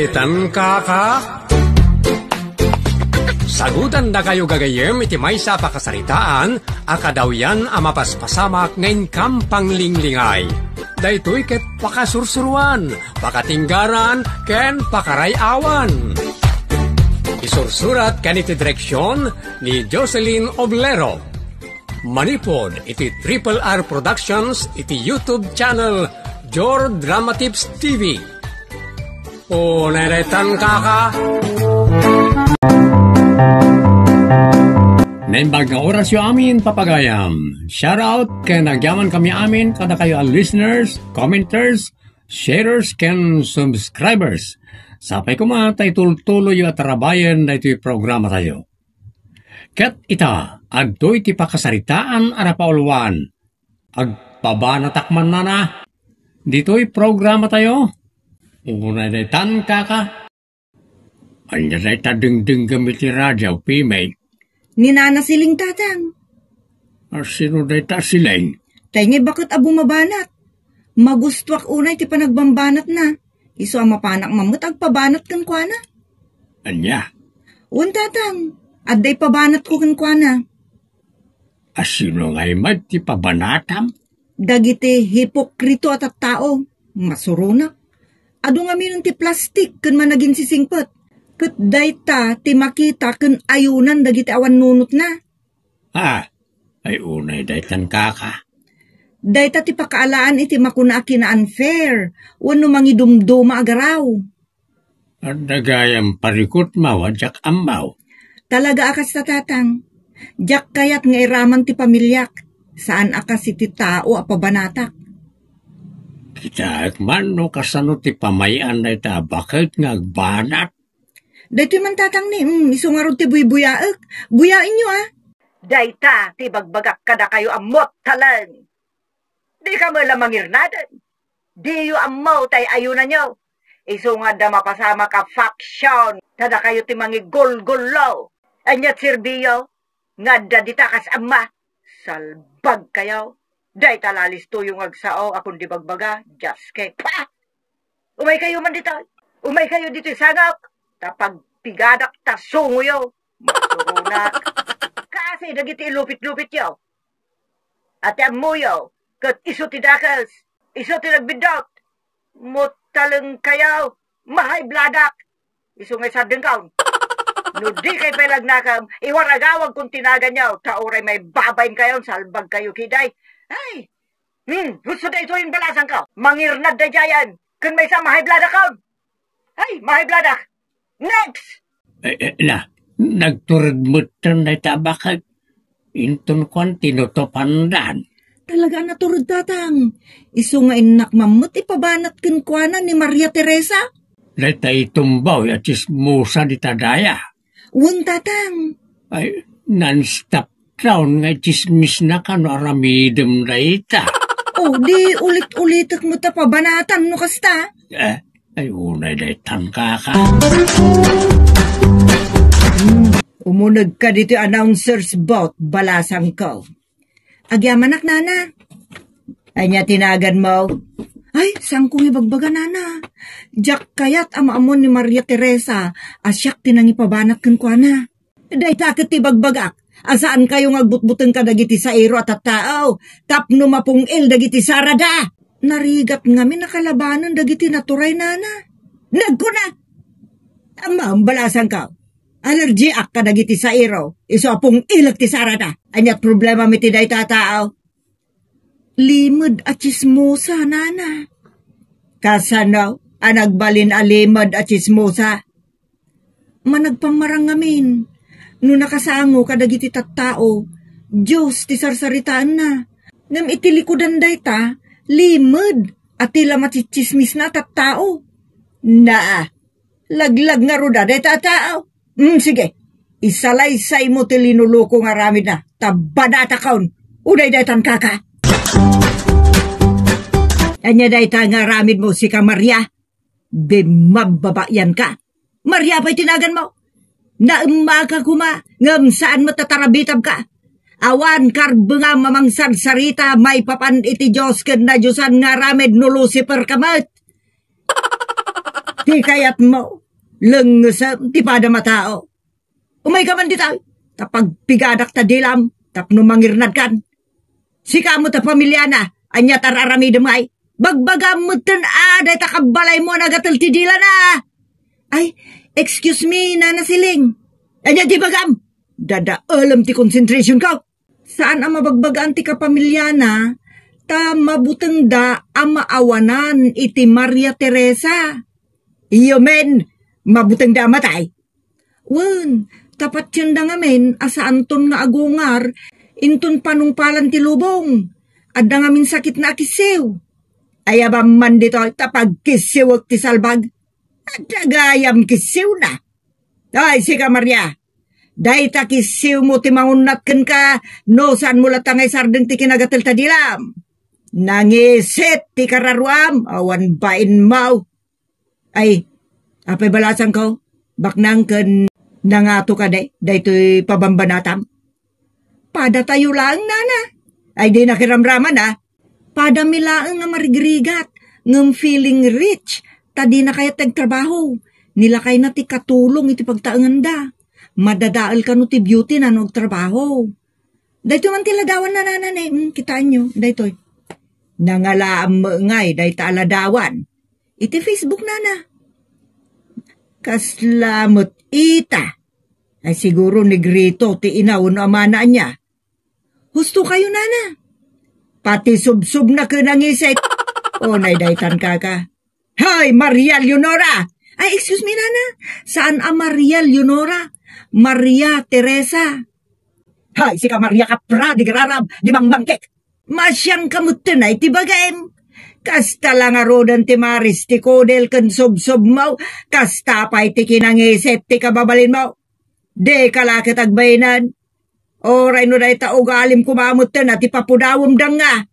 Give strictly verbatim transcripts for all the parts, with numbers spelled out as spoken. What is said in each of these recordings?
Itan kaka? Sagutandakayo gagayyem iti maysa a pakasaritaan a kadawyan a mapaspasamak nga inkam panglinglingay. Daytoy ket pakasursuruan, pakatinggaran, ken pakaray-awan. Isursurat ken iti direksion ni Jocelyn Oblero. Manipud iti Triple R Productions iti YouTube channel Jor Drama Tips T V. O, neretan kaka. Naimbag nga orasyo amin, papagayam. Shout out ken agyaman kami amin kadakayo a listeners, commenters, sharers, ken subscribers. Sapay koma ta itultuloyyo a tarabayen daytoy programatayo. Ket ita, adtoy ti pakasaritaan a napauluan. Agpabanatak man nana. Ditoy programatayo. Unay daytan, kaka. Ania dayta dengdengngem iti radio, Pimay? Ni Nana Siling, Tatang. A, sino dayta Siling? Tay nga baket a bumabanat. Magustuak unay ti panagbambanatna. Isu a mapanak man met agpabanat kenkuana. Ania? Wen, Tatang, adda ipabanatko kenkuana. A, sino ngay met ti pabanatam? Dagiti hipokrito a tattao, masuronak. Adu ngamin ti plastik ken managinsisingpet. Ket dayta ti makita ken ayonan dagiti awan nunotna. Ah, ay unay daytan, kaka. Dayta ti pakaalaan iti makuna a kina-unfair wenno mangidumduma a garaw. Adda gayam parikutmaw a diak ammaw. Talaga a kasta, Tatang. Diak kayat nga iraman ti pamiliak. Saan a kas iti tao a pabanatak. Kitaek man no kasano ti pamay-an dayta a baket nga agbanat. Daytoy man, Tatang, ni, mm, isu ngarud ti buybuyaek. Buyaenyo, a. Dayta ti ibagbagak kadakayo a muttaleng. Dika met la mangirnaden. Diyo ammo tay ayunanyo. Isu nga adda mapasamak a faction, ta dakayo ti mangigulgullo. Ania ti serbiyo nga adda dita kas amma? Salbagkayo. Dayta la listoyo nga agsao a kundi bagbaga, Dios ke. Pa! Umaykayo man ditoy. Umaykayo ditoy sangok. Ta pagpigadak ta sungoyo. Masuronak. Kaasi dagiti ilupit-lupityo. A ti ammoyo, ket isu ti dakes, isu ti nagbiddut. Muttalengkayo, mahaybladak. Isu nga isardengkaw. No di kay pay lagnakem, iwaragawagkon ti naganyo, ta uray maibabainkayon, salbagkayo kiday. Ay! Hmm, gusto daytoy imbalasangko. Mangirnad daydiayen, ken maysa mahaybladakon. Ay, mahaybladak. Next! Eh, eh, na, nagtured metten dayta a baket. Inton kuan, tinutupandan. Talaga a natured, Tatang. Isu nga innak man met ipabanat kenkuana ni Maria Teresa. Dayta itumbaw a tsismosa dita daya. Wen, Tatang. Ay, non-stop taon nga itsismisna kano aramidem dayta. Oh, di ulit-ulitek met a pabanatan no kasta. Eh, ay, unay daytan, kaka. Hmm, umunegka ditoy announcer's booth, balasangko. Agyamanak, nana. Ania ti naganmo? Ay, saanko nga ibagbaga, nana. Diak kayat a maammuan ni Maria Teresa a siak ti nangipabanat kenkuana. Dayta ket ti bagbagak, a saankayo nga agbutbuteng kadagiti sairo a tattao tapno mapung-il dagiti sarada. Narigat ngamin a kalabanen dagiti naturay, nana. Nagkuna! Ammom, balasangko. Alergiak kadagiti sairo, isu a pung-ilek ti sarada. Aniat problemam iti dayta a tao? Limed a tsismosa, nana. Kasano a nagbalin a limed a tsismosa? Managpammarang ngamin, no nakasango kadagiti tattao, Dios ti sarsaritaenna. Ngem iti likudan dayta, limed a ti la matsitsismisna a tattao. Naa, laglag ngarud a dayta a tao. Mm, sige, isalaysaymo ti linuloko nga aramidna, ta banatakon. Unay daytan, kaka. Ania dayta nga aramidmo, sika Maria? Bimmabbabayanka. Maria pay ti naganmo. Naemmaka koma, ngem saan met a tarabitabka. Awan karbengam a mangsarsarita maipapan iti Dios ken nadiosan nga aramid no Lucifer ka met. Ti kayatmo, lengngesem ti padam a tao. Umayka man ditoy, ta pagpigadak ta dilam, tapno mangirnadkan. Sika met a pamiliana, ania ti ar-aramidem ngay? Bagbagam metten a dayta kabbalaymo a nagatel ti dilana. Ay, excuse me, Nana Siling. Ania ti bagam? Dadaelem ti concentration ko. Saan a mabagbagaan ti kapamiliana, ta mabutengda a maawanan iti Maria Teresa. You mean, mabutengda a matay? Wen, ta patienda ngamin a saanton nga agungar inton panungpalan ti lubong. Adda ngamin sakitna a kissiw. Ayabam man ditoy ta pagkissiwek ti salbag. Adda gayam kissiwna. Ay, sika, Maria. Dayta kissiwmo ti mangunnat kenka no saanmo latta nga isardeng ti kinagatel ta dilam. Nangisit ti kararuam, awan bainmo. Ay, apay balasangko, baknang ken nangato kadi, daytoy pabambanatam. Padatayo laeng, Nana. Ay, di nakiramraman, a. Padami laeng a marigrigat, ngem feeling rich, ta dina kayat ti agtrabaho. Ni lakayna ti katulong iti pagtaenganda. Madadael kano ti beauty na no agtrabaho. Daytoy man ti ladawan na, Nana, ne. Hmm, kitaenyo, daytoy. Nangalaam met ngay dayta a ladawan. Iti Facebook, Nana. Kasla met ita. Ay, siguro negrito ti ina wenno amana ania. Husto kayo, Nana. Pati subsobna ken nangisit. Unay daytan, kaka. Hay, Maria Leonora! Ay, excuse me, Nana. Saan a Maria Leonora? Maria Teresa. Hay, sika Maria Kapra, di gararab, di mangbangkek. Masiangka metten a iti bagim. Kasta la ngaruden ti maris ti kudil ken subsobmo, kasta pay ti kinangisit ti kababalinmo. Dika la ket agbainen. Uray no dayta ugalim koma metten a ti papudawem danga.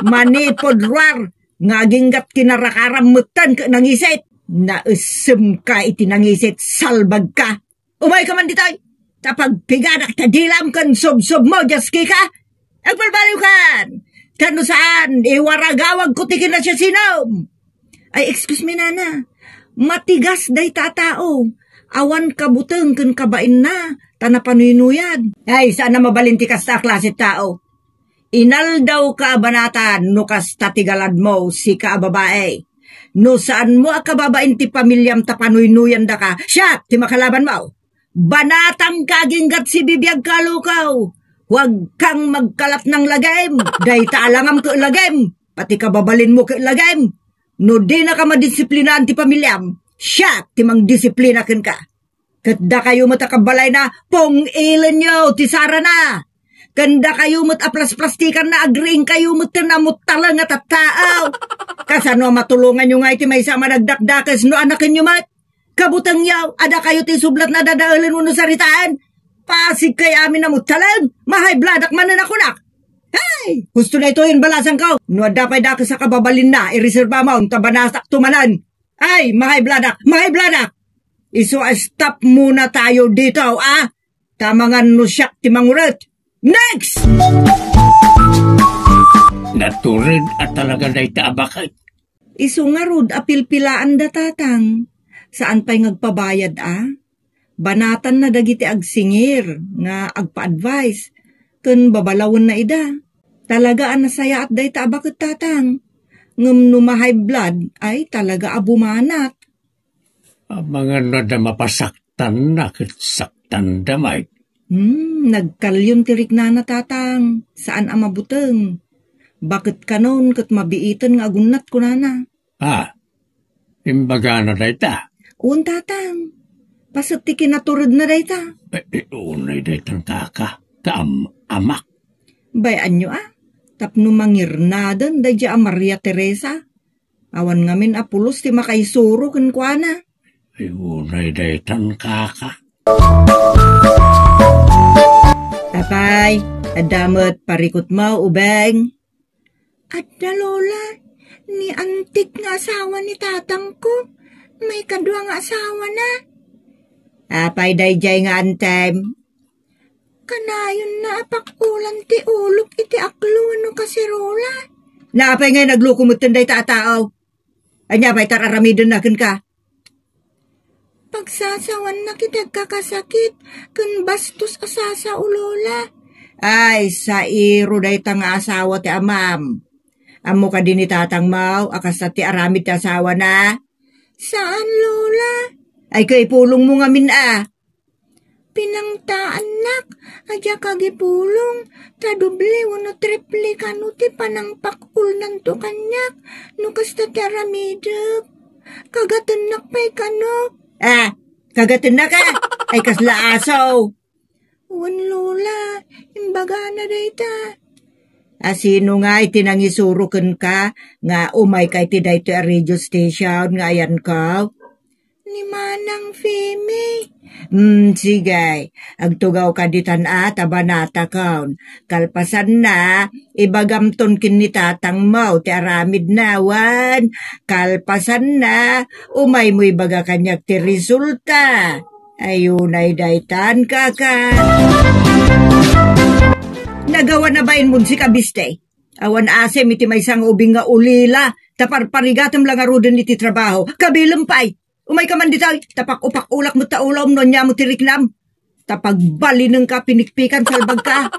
Manipud ruar nga aginggat kinarakaram metten ket nangisit. Naessemka iti nangisit, salbagka. Umayka man ditoy, ta pagpigadak ta dilam ken subsobmo, diaskika. Agbalbaliwkan! Ta no saan, iwaragawagko ti kinasiasinom. Ay, excuse me, Nana. Matigas dayta a tao. Awan kabuteng ken kabainna, ta napanuynuyad. Ay, saan a mabalin ti kasta a klase a tao. Inaldawka a banatan no kasta ti galadmo, sika a babai. No saanmo a kababain ti pamiliam ta panuynuyandaka, siak ti makalabanmo. Banatangka aginggat sibibiagka a lukaw. Huwagkang magkalatnang lagim. Dayta a langam ket lagim. Pati kababalinmo ket lagim. No dinaka madisiplinaan ti pamiliam, siak ti mangdisiplina kenka. Ket dakayo met a kabbalayna, pung-ilenyo ti sarana. Ken dakayo met a plasplastikanna, agriingkayo metten a muttaleng a tattao. Kasano a matulonganyo nga iti maysa a managdakdakes no anakenyo met? Kabutengyo, adda kayo ti sublat na dadaelen wenno saritaen. Pasigkay amin a muttaleng, mahaybladak manen a kunak. Hey! Husto daytoy, imbalasangko. No adda pay dakes a kababalinna, ireserba mo, ta banatakto manen. Ay, mahaybladak, mahaybladak! Isu a stop muna tayo dito, ah? Ta mangan no siak ti manguret. Next! Natured a talaga dayta a baket. Isu ngarud a pilpilaanda, Tatang. Saan pay nga agpabayad, a? Banatanna dagiti agsingir nga agpa-advice ken babalawenna ida. Talaga a nasayaat dayta a baket, Tatang. Ngem no ma-high blood, ay talaga a bumanat. Amangan no adda mapasaktanna ket saktanda, Mike. Hmm, nagkalyon ti riknana, Tatang. Saan a mabuteng. Baket kanon ket mabiiten nga agunnat, kunana. Ah, imbagana dayta? Wen, Tatang. Paset ti kinaturedna dayta. Eh, eh, unay daytan, kaka. Ta am-, amak. Bay-anyo, a? Tapno mangirnaden daydiay a Maria Teresa. Awan ngamin a pulos ti makaisuro kenkuana. Ay, unay daytan, kaka. Apay, adda met parikutmo, ubeng? Adda, Lola. Ni antik nga asawa ni tatangko. Maikadua nga asawana. Apay daydiay nga antem? Kanayonna a pakulan ti ulok iti aklo wenno kaserola. Napay nga nagloko metten dayta a tao? Ania pay ti ar-aramidenna kenka? Pagsasawannak iti agkakasakit ken bastos a sasao, Lola. Ay, sairo dayta nga asawa ti amam. Ammo kadi ni tatangmo a kasta ti aramid ti asawana? Saan, Lola. Ay, kaipulongmo ngamin a. Pinangtaannak a diak agipulong, ta doble wenno triple kano ti panangpak-ulnanto kaniak no kasta ti aramidek. Kagatennak pay kano. Ah, kagatennak a? Ay, kasla aso. Wen, Lola, imbagana dayta. A, sino nga iti nangisuro kenka nga umayka iti daytoy a radio station nga ayanko? Ni Manang Femi. Hmm, sige. Agtugawka ditan a ta banatakon. Kalpasanna, ibagamton ken ni tatangmo ti aramidna, wen. Kalpasanna, umaymo ibaga kaniak ti resulta. Ay, unay daytan, kaka. Nagawana bain, Monsi, kabiste. Awan asem iti maysa nga ubing nga ulila, ta parparigatem la ngaruden iti trabaho. Kabilem pay. Umayka man ditoy, ta pak-upak-ulak met ta ulom no ania mo ti riknam. Ta pagbalinengka pinikpikan, salbagka.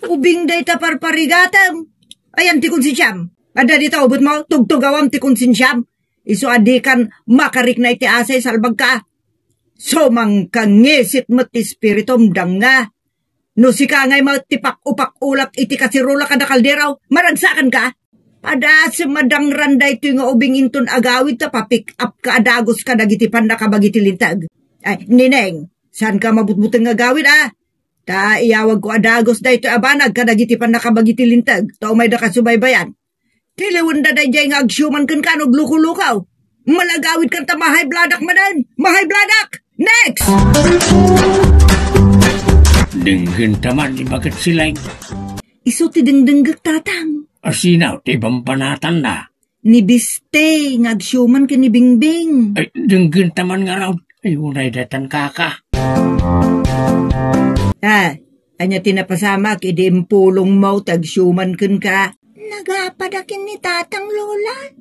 Ubing dayta parparigatem. Ayan ti konsensiam. Adda dita ubetmo, tugtugawam ti konsensiam. Isu a dikan makarikna iti asay, salbagka. Sumangkangisit met ti espiritum, danga. No sika ngay met ti pak-upak-ulak iti kasirula kada kaldero, maragsakanka. Adda madangran daytoy nga ubing inton agawid ta pa-pick up ka a dagus kadagiti pannakabagi ti linteg. Ay, Nineng, saanka mabutbuteng nga agawid a? Ta iyawagko a dagus daytoy a banag kadagiti pannakabagi ti linteg, ta umayda kasubaybayan. Tiliwenda daydiay nga agsiuman kenka no agluko-lukaw. Malagawid kan ta mahay bladak manen. Mahay bladak! Next! Denggen ta man ni Baket Sileng. Isu ti dengdenggek, tatang. Asino ti bambanatanna? Ni Biste nga agsiuman ken ni Bingbing. Ay, denggen ta man ngarud. Ay, unay daytan, kaka. Ah, ania ti napasamak idi impulongmo ti agsiuman kenka? Nagapadak ken ni tatang, Lola.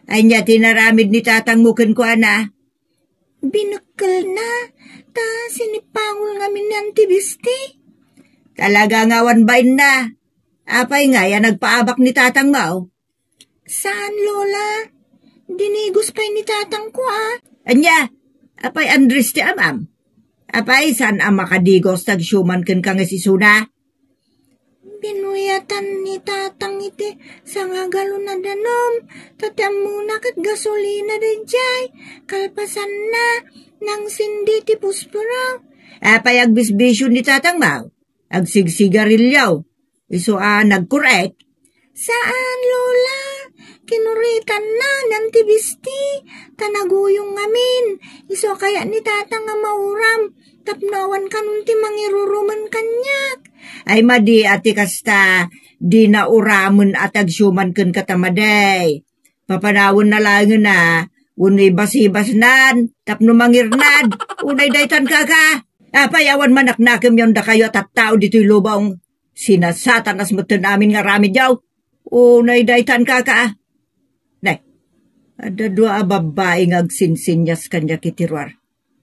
Ania ti naramid ni tatangmo kenkuana? Binekkelna, ta sinipangol ngamin ni Auntie Biste. Talaga nga awan bainna. Apay ngay a nagpaabak ni tatangmo? Saan, Lola. Dinigos pay ni tatangko a. Ania? Apay Andres ti amam? Apay saan a makadigos ta agsiuman kenka nga isuna? Binuyatan ni tatang iti sangagalon a danum, ta ti ammona ket gasolina daydiay. Kalpasanna, nangsindi ti pusporo. Apay agbisbisio ni tatangmo? Agsigsigarilio. Isu a nagkur-ek? Saan, Lola. Kinuritanna ni Auntie Biste, ta naguyong ngamin. Isu a kayat ni tatang a mauram, tapno awan kanon ti mangirurumen kaniak. Ay, madi a ti kasta, dina uramen a ti agsiuman kenka ta madi. Papanawenna laengen a, wenno ibasibasnan, tapno mangirnad, unay daytan, kaka. Apay awan manaknakemyon dakayo a tattao ditoy lubong? Sinasatanas metten amin nga aramidyo. Unay daytan, kaka. Nay, adda dua a babbai nga agsinsinnias kaniak iti ruar.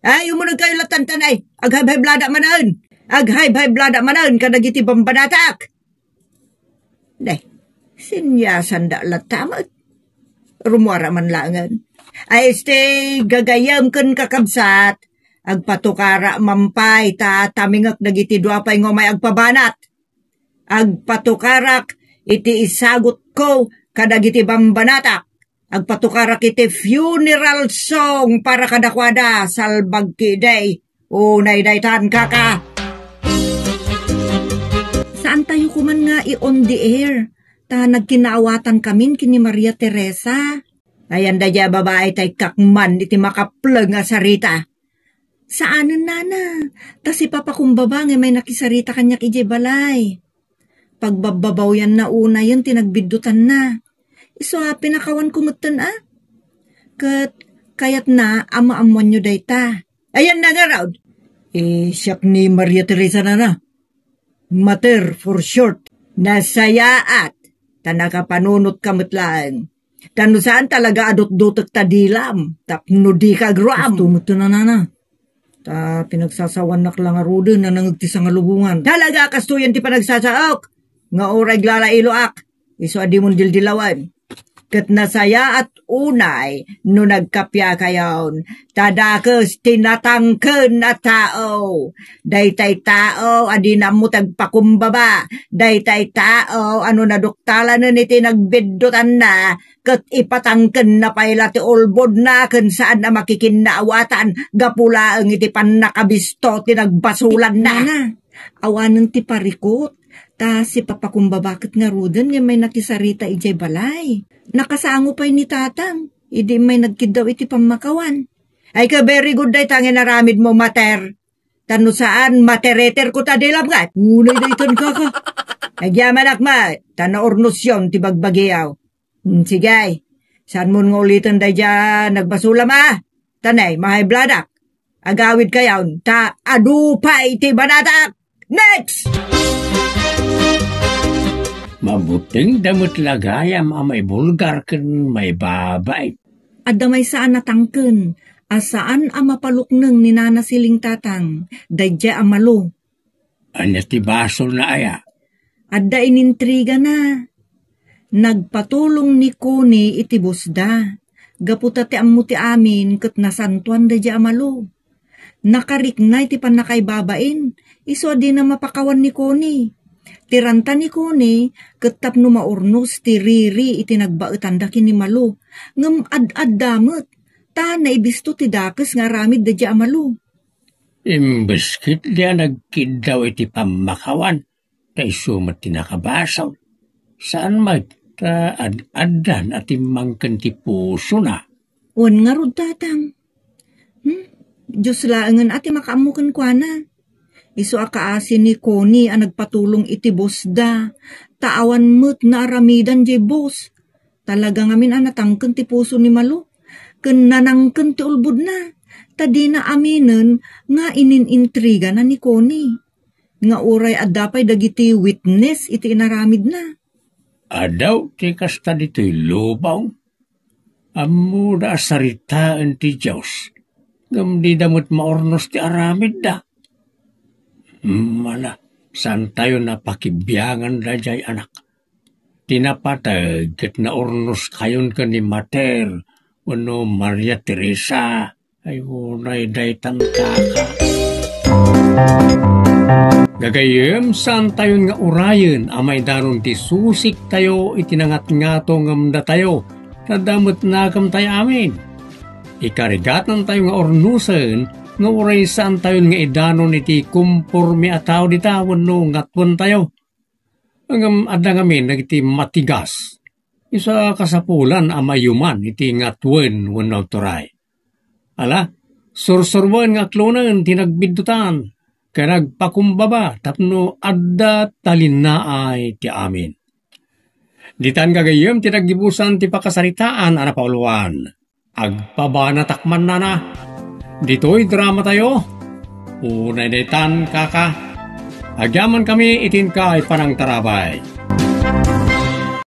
Ay, umunegkayo lattan, tanay. Aghaybhaybladak manen. Aghaybhaybladak manen kadagiti bambanatak. Nay, sinniasanda latta met. Rummuara man laengen. Ay, este, gagayyem ken kakabsat. Agpatukarak man pay ta tamingek dagiti dua pay nga umay agpabanat. Agpatukarak iti isagutko kadagiti bambanatak. Agpatukarak iti funeral song para kadakuada, salbag ketdi. Unay daytan, kaka. Saantayo koman nga i-on the air, ta nagkinaawatankamin ken ni Maria Teresa. Ayan daydiay a babai ta ikkakman iti makapleng a sarita. Saanen, nana, ta sipapakumbaba nga may nakisarita kaniak idiay balay. Pagbabbabawianna unayen ti nagbiddutanna. Isu a pinakawanko metten a. Ket kayatna a maammoanyo dayta. Ayanna ngarud. Eh, siak ni Maria Teresa, nana. Mater for short. Nasayaat, ta nakapanunotka met laeng. Ta no saan talaga a dutdutek ta dilam, tapno dika agram. Kasto met ti nanana. Ta pinagsasawannak la ngaruden a nangeg ti sangalubongan. Talaga a kastoyen ti panagsasaok, nga uray aglalailoak, isu a dimon dildilawen. Ket nasayaat unay no nagkapiakayon, ta dakes ti natangken a tao. Daytay tao a dina ammo ti agpakumbaba. Daytay tao a no naduktalanen iti nagbiddutanna, ket ipatangkenna pay la ti ulbodna ken saan a makikinnaawatan gapu laeng iti pannakabisto ti nagbasolanna. Nana, awanen ti parikut, ta sipapakumbaba ket ngaruden nga immay nakisarita idiay balay. Nakasango pay ni tatang, idi immay nagkiddaw iti pammakawan. Ay ka, very good dayta nga inaramidmo, mater. Ta no saan, matereterko ta dilam ket. Unay daytan, kaka. Agyamanak met, ta naurnosyon ti bagbagiaw. Hmm, sige. Saanmon nga uliten daydiay nagbasolam a? Ta nay, ma-high blood-ak. Agawidkayon, ta adu pay ti banatak. Next! Mabutengda met la gayam a maibulgar ken maibabain. Adda maysa a natangken a saan a mapalukneng ni Nana Siling Tatang, daydiay a Malu. Ania ti basolna aya? Adda inintrigana. Nagpatulong ni Connie iti bossda. Gapu ta ti ammo ti amin ket nasantoan daydiay a Malu. Nakarikna iti pannakaibabain, isu a dina mapakawan ni Connie. Ti ranta ni Connie ket tapno maurnos ti Riri iti nagbaetanda ken ni Malu, ngem ad-adda met, ta naibisto ti dakes nga aramid daydiay a Malu. Imbes ketdi a nagkiddaw iti pammakawan, ta isu met ti nakabasol. Saan met ta ad-addan a timmangken ti pusona. Wen ngarud, Tatang. Hmm? Dios laengen a ti makaammo kenkuana. Isu a kaasi ni Connie a nagpatulong iti bossda, ta awan met naaramidan diay boss. Talaga ngamin a natangken ti puso ni Malu, ken nanangken ti ulbodna, ta dina aminen nga inin-intrigana ni Connie, nga uray adda pay dagiti witness iti inaramidna. Adu ti kasta ditoy lubong. Ammoda a saritaen ti Dios, ngem dida met maurnos ti aramidda. Mana, saantayo a pakibiangan daydiay, anak. Ti napateg ket naurnoskayon ken ni Mater wenno Maria Teresa. Ay, unay daytan, kaka. Gagayyem, saantayon nga urayen a maidanon ti susiktayo iti nangatngato ngem datayo, ta adda met nakemtayo amin. Ikarigatantayo nga urnosen nga uray saantayon nga idanon iti komporme a tao dita wenno ngatuentayo. Ngem adda ngamin dagiti matigas. Isu a kasapulan a mayuman iti ngatuen wenno agturay. Ala, sursurwen nga aklonen ti nagbiddutan, ken agpakumbaba tapno adda talinnaay ti amin. Ditan gagayyem ti naggibusan ti pakasaritaan a napauluan. Agpabanatak man, nana. Ditoy dramatayo, unay daytan, kaka. Agyamankami iti inkay panangtarabay.